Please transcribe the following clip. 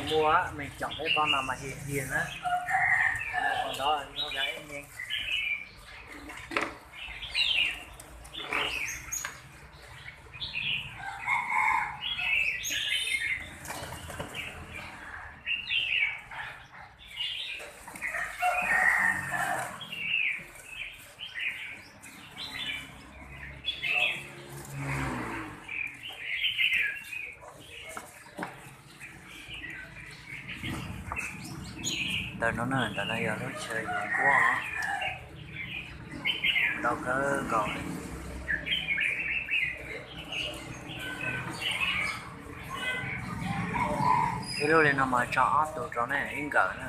Muaj, mej caum peb pob no mas hias hias na. Ntawd no ib me. Ntawm no na, ntawm no yog lub chaw yuav nkuaj, ntau kawg nkaus li. Ib lub li no mas tso ob tug rau nej ib nkawm na.